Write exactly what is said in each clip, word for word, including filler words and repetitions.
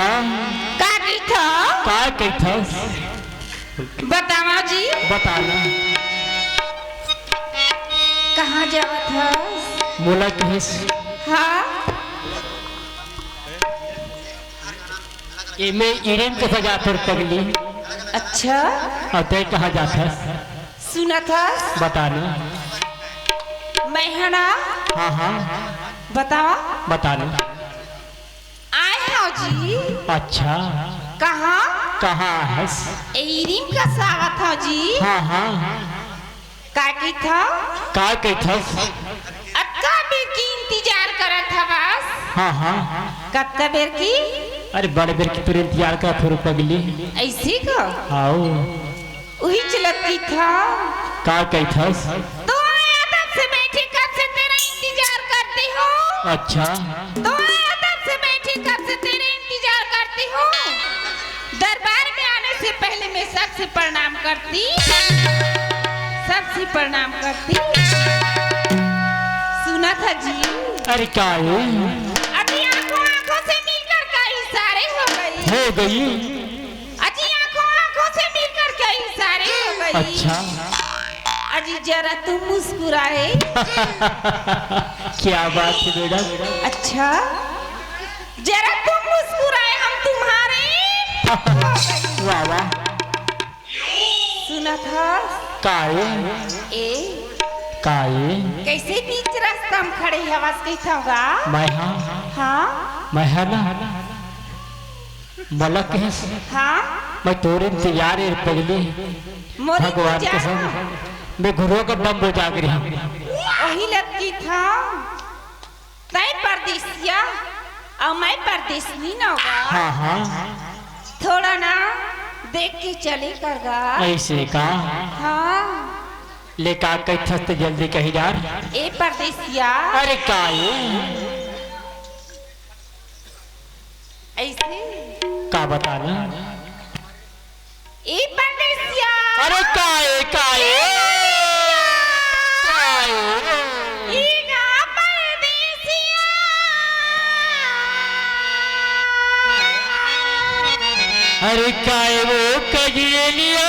का कहिथस? का कहिथस? बतावा जी। बता ना। कहाँ जावत हस? मोला कहिस। हाँ। एमे इरिम के सजा पर पगली। अच्छा। अउ तैं कहाँ जात हस? सुनत हस? बता ना। मैं ह ना। हाँ, हाँ। बतावा। बता ना। आए हव जी। अच्छा। कहाँ? कहाँ हस? ए इरिम कस आवत हव जी। हाँ, हाँ। का कहिथव? का कहिथस? अतका बेर के इंतजार करत हवस। हाँ, हाँ। कतका बेर के? अरे बड़ बेर के तोर इंतजार करत हँव रे पगली। अइसे का? हाव। उही चलत कहिथव। का कहिथस? तो आया तब से बैठी, कब से तेरा इंतजार करती हूँ। अच्छा। तो आया तब से बैठी, कब से तेरा इंतजार करती हूँ। दरबार में आने से पहले मैं सबसे प्रणाम करती, सबसे प्रणाम करती। सुनत हस जी? अरे का है? अभी आंखों आंखों से मिलकर का इशारे हो गई। हो गई। अजी आंखों आंखों से मिलकर के इशारे हो गई। अच्छा। अजी जरा तुम मुस्कुराए। क्या बात है मैडम। अच्छा, जरा तुम मुस्कुराए, हम तुम्हारे। वाह, वाह। सुनत हस? का ए? ए? का ए? कइसे बीच रस्ता म खड़े हवस कहिथव गा? मैं हा? हाँ? मैं हा ना? मोला कहिस, हाँ? मैं तोर इंतजार ए पगली। मोर भगवान इंतजार कसम, हाँ? मैं घुरुवा के बम बजा के रही। ओही ल कहिथव। तैं परदेसिया अउ मैं परदेसनी न गा। हाँ, हाँ। थोड़ा ना देख के चले कर गा। अइसे का? हाँ। ले का कहिथस त जल्दी कही यार। ए परदेसिया। अरे का ए? अइसे? का बता ना? ए परदेसिया। अरे का ए, का ए? का ए? ई गा परदेसिया। अरे का ए वो कजरेलिया।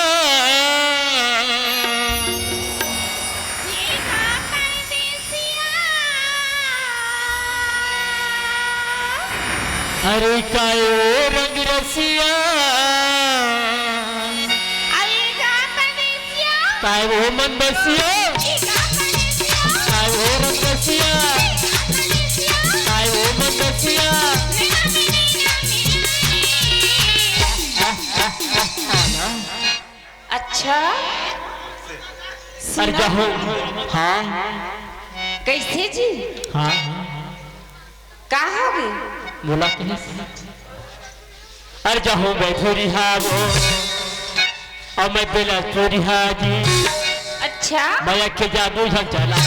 ई गा परदेसिया। अरे काय ओ रंग रसिया, अरे का परदेसिया, काय ओ मन बसिया, अरे का परदेसिया, काय ओ रंग रसिया, अरे का परदेसिया, काय ओ मन बसिया। अच्छा, अरे सुना। जाहो, हाँ। कैसे जी? हाँ। का होगे? बोला कहीं। अरे जाहो मैं थोड़ी हाँ वो, अब मैं बेला थोड़ी हाँ जी। अच्छा। मैं अखे जादू झंझला।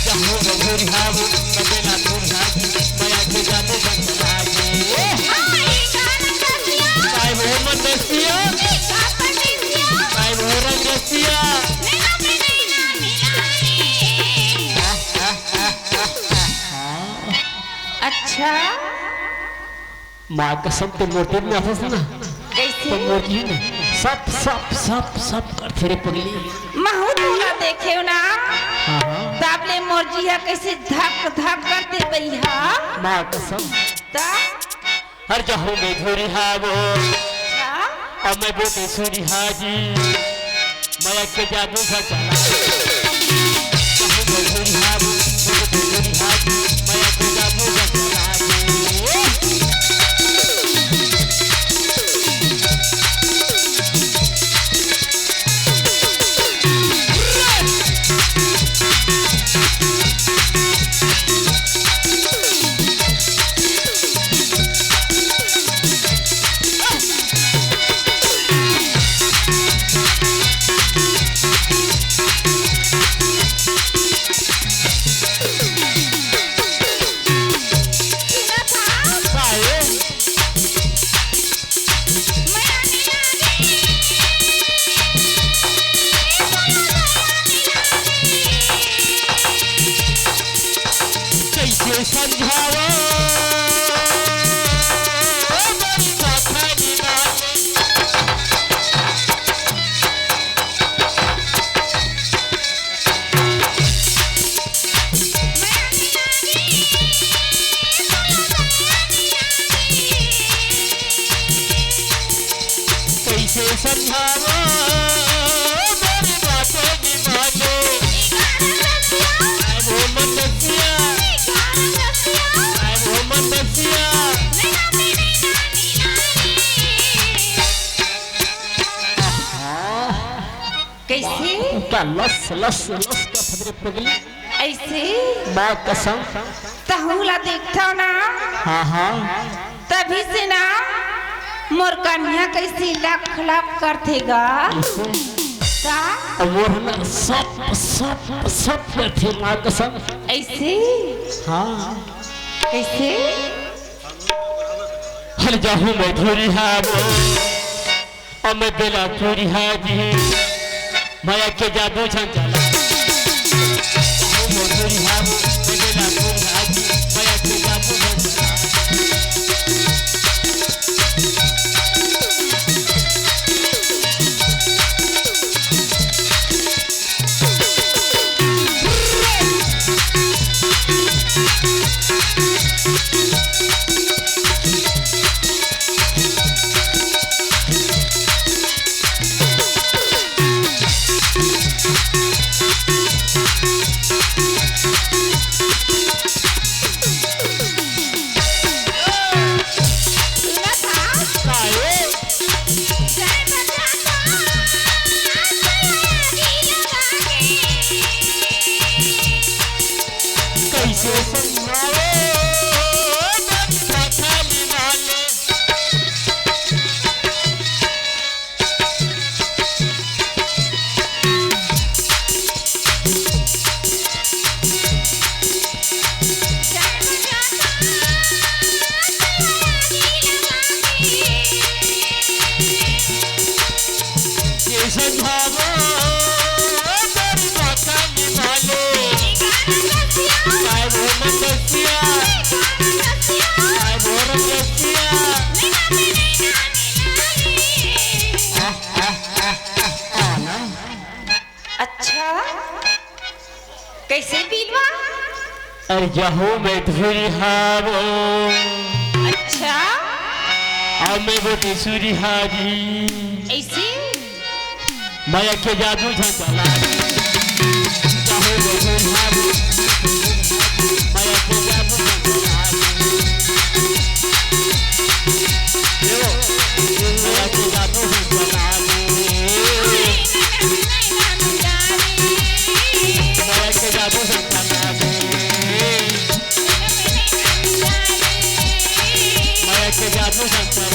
जाहो मैं थोड़ी हाँ वो, मैं बेला थोड़ी हाँ जी। मैं अखे जादू झंझला जी। हाँ, ये गाना कर दिया। काय वो मन रसिया। ये गाना कर दिया। काय वो रंग रसिया। मेरा भी नहीं ना मिला रे। अच्छा। माँ कसम ते मोर तीर में आथस ना। कैसे? तो मोर जी ने सप, सप, सप, सप करथे रे पगली। महू तोला देखेव ना। हाँ, हाँ। तब ले मोर जी हा कैसे धक, धक करथे बइहा। माँ कसम। ता? हर जहूँ में घुरी हावो। अच्छा। अब मैं बोटे सुरी हाजी। मैं के जादू सा चला। जहूँ में घुरी हावो, मैं बोटे सुरी हाजी। मैं के जादू सा चला। कैसे समझावा? के समझावो, मोर बात नी माने। आय वो मन बसिया, आय वो मन बसिया। कइसे? का लस, लस, लस का फदरे पगली। अइसे? माँ कसम। तहूँ ला देखथव ना? हाँ, हाँ। तभी से ना मोर कनिहा कइसे लख लख करथे गा। अइसे? का? अब वो है ना, सप, सप, सप करथे, माँ कसम। अइसे? हाँ। कइसे? हर जाहूँ मैं धुरिहा वो, अब मैं बेला धुरिहा जी, मया के जादू झन चला। जाहूँ मैं धुरिहा वो, मैं बेला धुरिहा जी, मया के जादू झन चला। कइसे समझावो, बंधा खाली माने। अच्छा, कइसे पीलवा? अरे जाहूँ मैं धुरिहा वो। अच्छा। अउ मैं गोटी सुरिहा जी। अइसे? मया के जादू झन चला जी। जाहूँ मैं धुरिहा वो। मया के जादू झन चला जी। ए वो, मया के जादू झन चला जी। मया के जादू झन चला जी। मया के जादू झन चला जी।